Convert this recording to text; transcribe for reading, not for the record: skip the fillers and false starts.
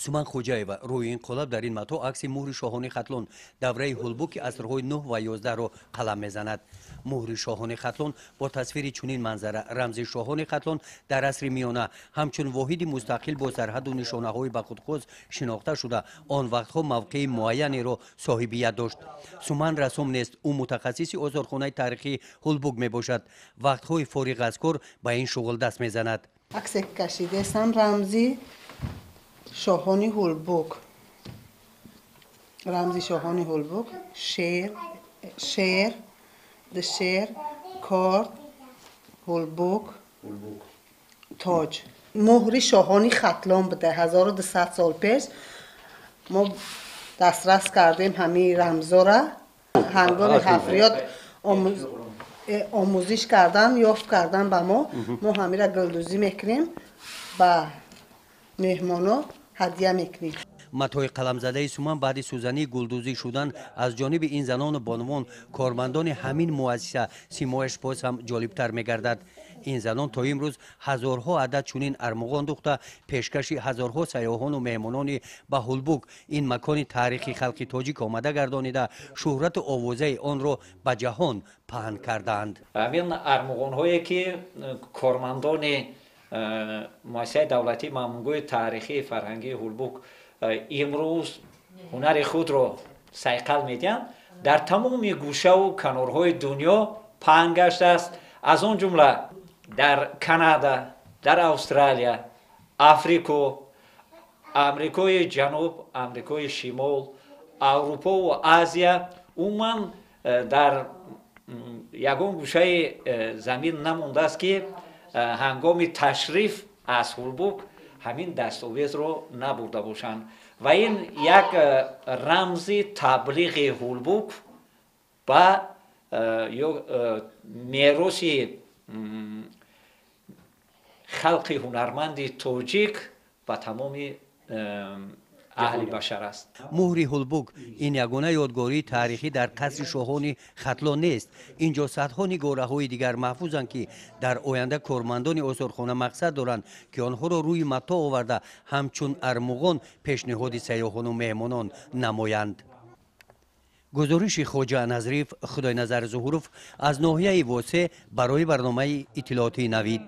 Суман Хоҷаева рӯи ин қолаб дар ин матоъ акси муҳри шоҳони Хатлон давраи Ҳулбуки асрҳои 9 ва 11-ро қалам мезанад. Муҳри шоҳони Хатлон бо тасвири чунин манзара рамзи шоҳони Хатлон дар асри миёна ҳамчун воҳиди мустақил бо сарҳаду нишонаҳои ба худхос шинохта шуда, он вақтҳо мавқеи муайянеро соҳибият дошт. Суман рассом нест, ӯ мутахассиси осорхонаи таърихии Ҳулбук мебошад. Вақтҳои фориғ аз кор ба ин шуғл даст мезанад. Аксе кашидесам рамзи шоҳони Ҳулбук, рамзи шоҳони Ҳулбук, шер, шер, шер, корд, Ҳулбук, тоҷ. Муҳри шоҳони Хатлон буда. 1200 сол пеш мо дастрас кардем ҳамин рамзора. Ҳангоми ҳафриёт омӯзиш кардан, ёфт кардан ба мо, мо ҳамира гулдӯзӣ мекунем, ба меҳмоно ҳадя мекунем. Матои қаламзадаи Суман баъди сӯзании гулдӯзӣ шудан аз ҷониби ин занону бонувон, кормандони ҳамин муассиса, симояш боз ҳам ҷолибтар мегардад. Ин занон то имрӯз ҳазорҳо адад чунин армуғон духта, пешкаши ҳазорҳо сайёҳону меҳмонони ба Ҳулбук, ин макони таърихи халқи тоҷик, омада гардонида, шӯҳрату овозаи онро ба ҷаҳон паҳн кардаанд. Ҳамин армуғонҳое ки кормандони муассисаи давлатии маъмунгӯи таърихии фарҳангии Ҳулбук имрӯз ҳунари худро сайқал медиҳанд, дар тамоми гӯшаву канорҳои дунё паҳн гаштааст, аз он ҷумла дар Канада, дар Австралия, Африко, Амрикои Ҷануб, Амрикои Шимол, Аврупову Азия. Умуман дар ягон гӯшаи замин намондааст, ки ҳангоми ташриф аз Ҳулбук ҳамин дастовезро набурда бошанд, ва ин як рамзи таблиғи Ҳулбук ба ё мероси халқи ҳунарманди тоҷик ба тамоми аҳли башар аст. Муҳри Ҳулбук ин ягона ёдгории таърихӣ дар қасри шоҳони Хатлон нест. Инҷо садҳо нигораҳои дигар маҳфузанд, ки дар оянда кормандони осорхона мақсад доранд, ки онҳоро рӯи матоъ оварда, ҳамчун армуғон пешниҳоди сайёҳону меҳмонон намоянд. Гузориши Хоҷа Назриф, Худойназар Зуҳуров аз ноҳияи Восе барои барномаи иттилоотии Навид.